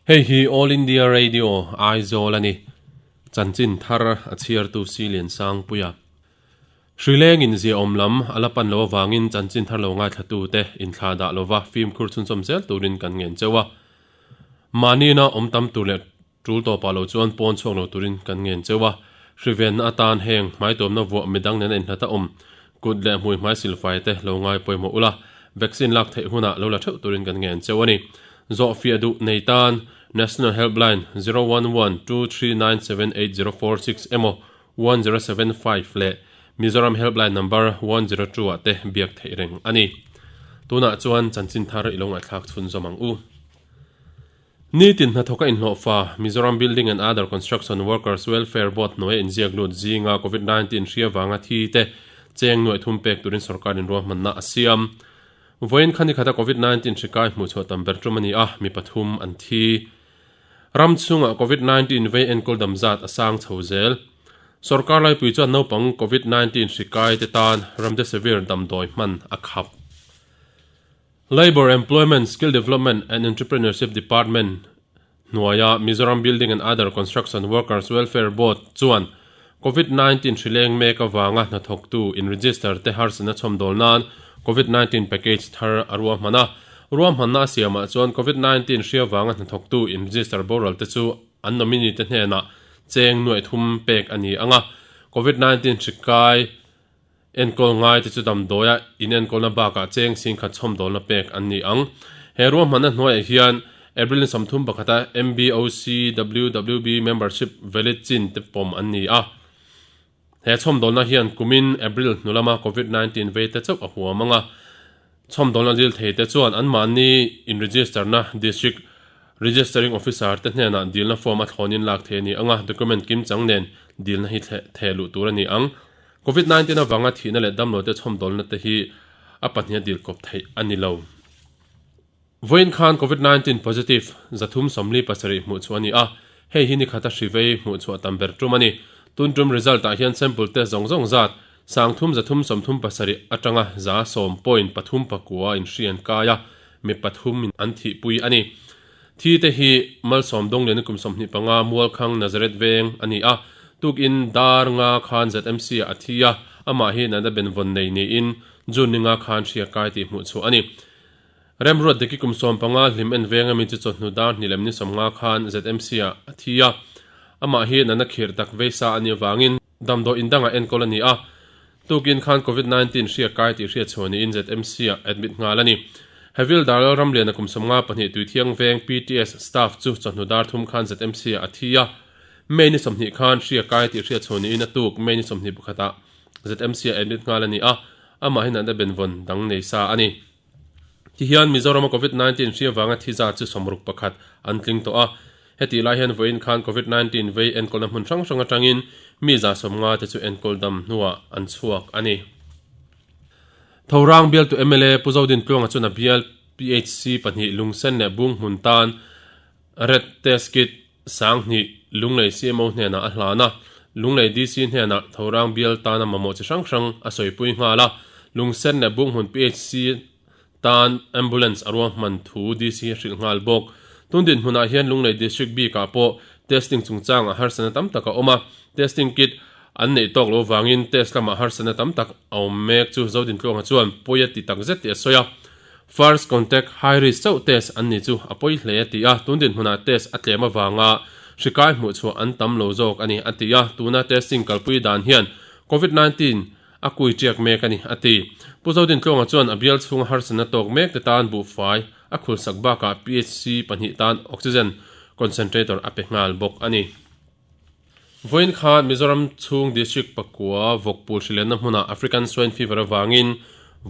Hei hi All India Radio, Aizawl a ni. Chanchin thar a chhiartu Silian Sangpuia. Hrileng in ziaawm lam a la pan lo avangin chanchin thar lo ngaithlatute inthlah dah lova fimkhur chhunchawm zel turin kan ngen cheu a. Mahniina awm tam tur leh tul tawpah lo chuan pawn chhuak lo turin kan ngen cheu a. Hrivenna atan heng hmaituamna vuah midang nena inhlat a awm kut leh hmui hmai silfai te lo ngai pawimawh ula, vaccine lak theih hunah lo la theuh turin kan ngen cheu a ni. Zawhfiah duh nei tan National Helpline 0112397804 emaw 1075 leh Mizoram Helpline Number 102 ah te biak theih reng a ni. Tunah chuan chanchin thar i lo ngaihthlak chhunzawm ang u. Nitin hnathawka inhlawhfa Mizoram Building and Other Construction Workers Welfare Board hnuaia inziak lut zinga Covid 19 hria vanga thi te cheng nuaih thum pek turin sorkarin ruahmanna a siam. Vawiin kha nikhata Covid 19 hri kai hmuhchhuah tam ber tum a ni a, mi pathum an thi. Ram chhungah Covid 19 vei enkawl dam zat a sang chho zel. Sorkar laipui chuan naupang Covid 19 hri kai te tan Remdesivir damdawi hman a khap. Labour, Employment, Skill Development and Entrepreneurship Department hnuaia Mizoram Building and Other Construction Workers Welfare Board chuan Covid 19 hri leng mek avanga hnathawktu in-register te harsatna chhawmdawl nan Covid 19 package thar a ruahman a. Ruahmanna a siamah chuan Covid 19 hri avanga hnathawktu in-register boral te chu an nominee te hnenah cheng nuaih thum pek a ni ang a. Covid 19 hri kai Enkawl ngai te chu damdawia inenkawlna bakah cheng singkhat chhawmdawlna pek an ni ang. He ruahmanna hnuaiah hian April ni 30 pakhata MBOCWWB membership valid chin te pawm an ni a. He chhawmdawlna hian kumin April hnu lama Covid 19 vei te chauh a huam ang a. Chhawmdawlna dil thei te chuan anmahni in-register na District Registering Officer te hnenah dilna form a thlawnin lak thei a ni ang a, document kimchang nen dilna hi theh luh tur a ni ang. Covid 19 avanga thihna leh damlote chhawmdawlna te hi a pahniha dil kawp theih a ni lo. Vawiin khan Covid 19 positive 347 hmuh chhuah a ni a, hei hi nikhata hri vei hmuh chhuah tam ber tum a ni. Tun tum result ah hian sample test zawng zawng zat 3337 atanga 110.39 in hri an kai a, mi pathum in an thihpui a ni. Thi te hi Malsawm Dawngliana kum 25 Mualkhang Nazareth veng a ni a, tukin dar nga khan ZMC ah a thi a, amah hi natna benvawn nei niin June ni nga khan hria kai tih hmuh chhuah a ni. Remruat Diki kum 15 hlim en veng ami chu chawhnu dar hnih lem ni 50 khan ZMC ah a thi a, amah hi natna khirh tak vei sa a nih avangin damdawi in dangah enkawl a ni a, tukin khan Covid 19 hria kai tih hriat chhuah niin ZMC ah admit nghal a ni. Hevil Darlal Ramliana kum 52 Tuithiang veng PTS staff chu chawhnu dar thum khan ZMC ah a thi a, May ni 20 khan hria kai tih hriat chhuah niin a tuk May ni 21 ah ZMC ah admit nghal a ni a, amah hi natna benvawn dang nei sa a ni. Tihian Mizorama Covid 19 hri avanga thi zat chu 61 an tling tawh a. Hetih lai hian vawiin khan Covid 19 vei enkawlna hmun hrang hrang atangin mi 150 te chu enkawl dam hnuah an chhuak a ni. Thorang bialtu mla Pu Zodin Tluanga chuan a bial PHC pahnih Lungsen leh Bunghmun tan Red Test Kit 2000 Lunglei CMO hnenah a hlan a. Lunglei DC hnenah Thorang bial tana mamawh chi hrang hrang a sawipui nghal a. Lungsen leh Bunghmun PHC tan ambulance a ruahman thu DC a hrilh nghal bawk. Tun dinhmunah hian Lunglei District bikah pawh testing chungchangah harsatna tam tak a awm a, testing kit an neih tawk lo vangin test lamah harsatna tam tak a awm mek chu Zodintluanga chuan pawi a ti tak zet tih a sawi a. First contact high risk chauh test an ni chu a pawi hle a ti a, tun dinhmunah test a tlem avanga hri kai hmuhchhuah an tam lo zawk a ni a ti a, tuna testing kalpui dan hian Covid 19 A kui ṭiak mek a ni, a ti. Pu Zodintluanga chuan a bial chhunga harsatna tawk mek te tan buhfai a khulsak bakah PHC pahnih tan oxygen concentrator a pe nghal bawk a ni. Vawiin khan Mizoram chhung District pakua vawkpul hrilenna hmunah African Swine Fever avangin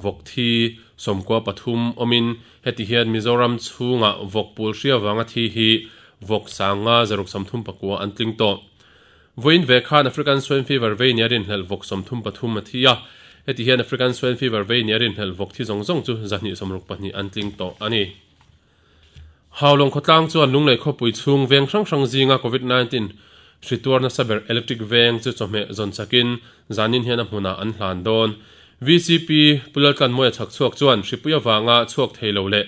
vawk thi 13 awmin heti hian Mizoram chhungah vawkpul hri avanga thi hi vawk 539 an tling tawh. Vawiin ve khan African Swine Fever vei nia rinhlelh vawk 33 a thi a, heti hian African Swine Fever vei nia rinhlelh vawk thi zawng zawng chu 262 an tling tawh a ni. Haulawng khawtlang chuan Lunglei khawpui chhung veng hrang hrang zinga Covid 19 hri tuar nasa ber electric veng chu chawhmeh zawn chakin zanin hian a hmunah an hlan dawn. VCP Pu Laltlanmawia chhak chhuak chuan hripui avanga chhuak thei lo leh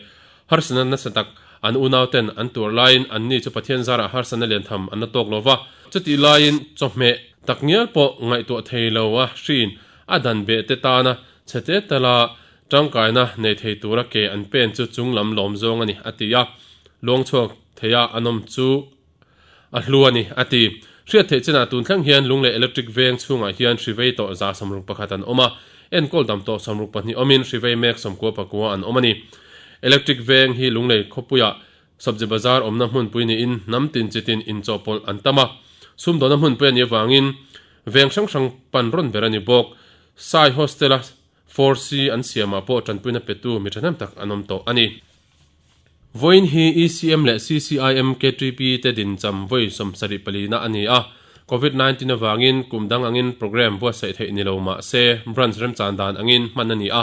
harsatna nasa tak. An unauten an tuar laiin anni chu Pathian zarah harsatna lian tham an la tawk lo va. Chutih laiin chawhmeh takngial pawh ngaihtuah thei lo a hriin a dan beh te tana chhete tala tangkaina nei thei tura ke an pen chu chunglam lawm zawng a ni, a ti a. Luangchhuak theia an awm chu a hlu a ni, a ti. Hriat theih chinah tun thleng hian lung leh electric veng chhungah hian hri vei tawh 161 an awm a, enkawl dam tawh 62 awmin hri vei mek 99 an awm a ni. Electric veng hi Lunglei khawpuiah Sabzi Bazar awmna hmunpui niin hnam tin chi tin inchawhpawlh an tam a, sumdawnna hmunpui a nih avangin veng hrang hrang pan rawn ber a ni bawk. Sai Hostel-a 4C an siamah pawh tanpuina petu mi thahnem tak an awm tawh a ni. Vawiin hi ECM leh CCIM KTP te dincham vawi 74 na a ni a, Covid 19 avangin kum dang angin programme buatsaih theih ni lo mah se branch remchan dan angin hman a ni a,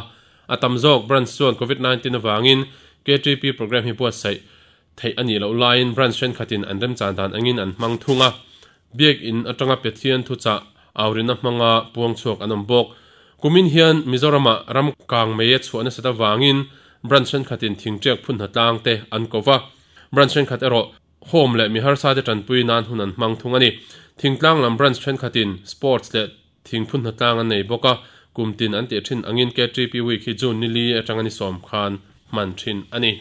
a tam zawk branch chuan Covid 19 avangin KTP programme hi buatsaih theih a nih loh laiin branch thenkhatin an remchan dan angin an hmang thung a, Biakinn atanga Pathian thuchah aurina hmanga puang chhuak an awm bawk. Kumin hian Mizoramah ram kang mei a chhuah nasat avangin branch thenkhatin thingṭiak phun hnatlang te an ko va, branch thenkhat erawh home leh mi harsa te tanpui nan hun an hmang thung a ni. Thingtlang lam branch thenkhatin sports leh thingphun hnatlang an nei bawk a, kum tin an tih thin angin KTP Week hi June nili atanga ni sawm khan hman thin a ni.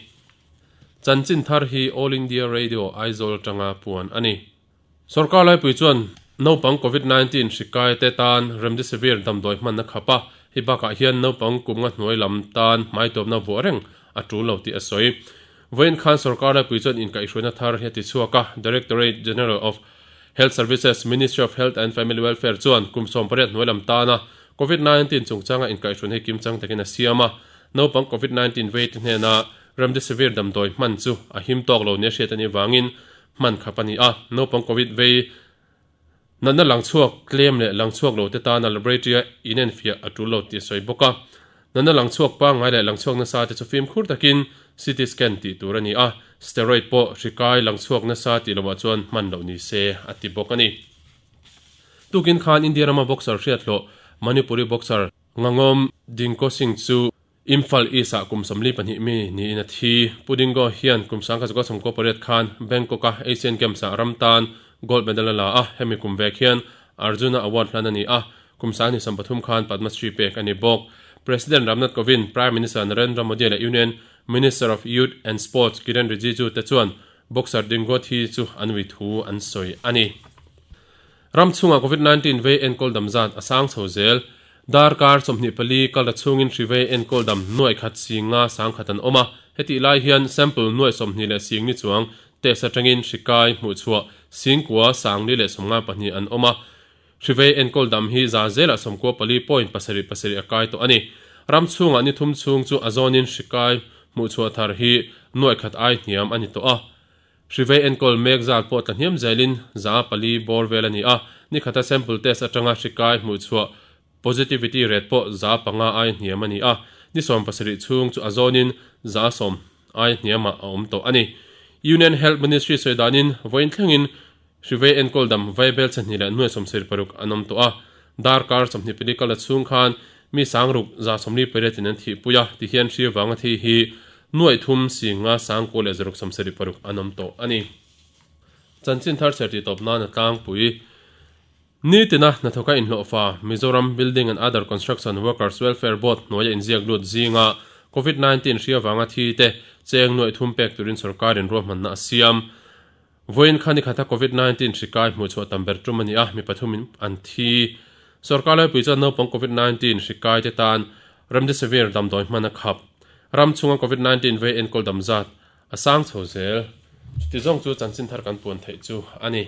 Chanchin thar hi All India Radio Aizawl atanga puan a ni. Sorkar laipui chuan naupang Covid 19 hri kai te tan Remdesivir damdawi hman a khap a, hei bakah hian naupang kum nga hnuai lam tan hmaitawpna vuah reng a tul lo tih a sawi. Vawiin khan sorkar laipui chuan inkaihhruaina thar hi a ti chhuak a, Directorate General of Health Services, Ministry of Health and Family Welfare chuan kum 18 hnuai lam tana Covid 19 chungchanga inkaihhruaina hi kimchang takin a siam a, naupang Covid 19 vei te hnena Remdesivir damdawi hman chu a him tawk lo nia hriat a nih vangin hman khap a ni a, naupang Covid vei natna lang chhuak tlem leh lang chhuak lo te tana laboratory-a inenfiah a tul lo tih a sawi bawk a. Natna lang chhuak pangngai leh lang chhuak nasa te chu fimkhur takin CT scan tih tur a ni a, steroid pawh hri kai lang chhuak nasa tih lohah chuan hman loh ni se a ti bawk a ni. Tukin khan India rama boxer hriathlawh Manipuri boxer Ngangawm Dingko Singh chu Imphal East ah kum 42 mi niin a thi. Pu Dingo hian kum 1998 khan Bangkok a Asian Games ah ram tan gold medal a la a, hemi kum vek hian Arjuna Award hlan a ni a, kum 2023 khan Padma Shri pek a ni bawk. President Ramnath Kovind, Prime Minister Narendra Modi leh Union Minister of Youth and Sports Kiren Rijiju te chuan boxer Dingo thi chu an ui thu an sawi a ni. Ram chhungah Covid 19 vei enkawl dam zat a sang chho zel. Darkar 24 kalta chhungin hri vei enkawl dam nuaih khat sing nga sang khat an awm a, hetih lai hian sample nuaih 20 leh sing ni chuang test atangin hri kai hmuh chhuah sing kua sang li leh 52 an awm a. Hri vei enkawl dam hi za zelah 94 point pasarih pasarih a kai tawh a ni. Ram chhungah ni thum chhung chu a zawnin hri kai hmuh chhuah thar hi nuaih khat ai hniam a ni tawh a. Hrivei enkawl mek zat pawh tla hniam zelin 400 bawr vel a ni a, nikhata sample test atanga hri kai hmuhchhuah positivity rate pawh 5% ai hniam a ni a, ni 70 chhung chu a zawnin 10% ai hniamah a awm tawh a ni. Union Health Ministry sawi danin vawiin thlengin hrivei enkawl dam vaibel chhahnih leh nuai 76 an awm tawh a, darkar 24 kal la chhung khan mi sangruk 48% in an thihpui a, tihian hri avanga thi hi Nuaih thum sing nga sang kaw leh zaruk 76 an awm tawh a ni. Chanchin thar chher tih tawp nan a tlangpui. Nitina hnathawka inhlawhfa Mizoram Building and Other Construction Workers Welfare Board hnuaia inziak lut zinga Covid 19 hri avanga thi te cheng nuaih thum pek turin sorkarin ruahmanna a siam. Vawiin kha nikhata Covid 19 hri kai hmuh chhuah tam ber tum a ni a, mi pathumin an thi. Sorkar laipui chuan naupang Covid 19 hri kai te tan Remdesivir damdawi hman a khap. Ram chhunga Covid 19 vei enkawl dam zat a sang chho zel. Chuti zawng chu chanchin thar kan puan theih chu a ni.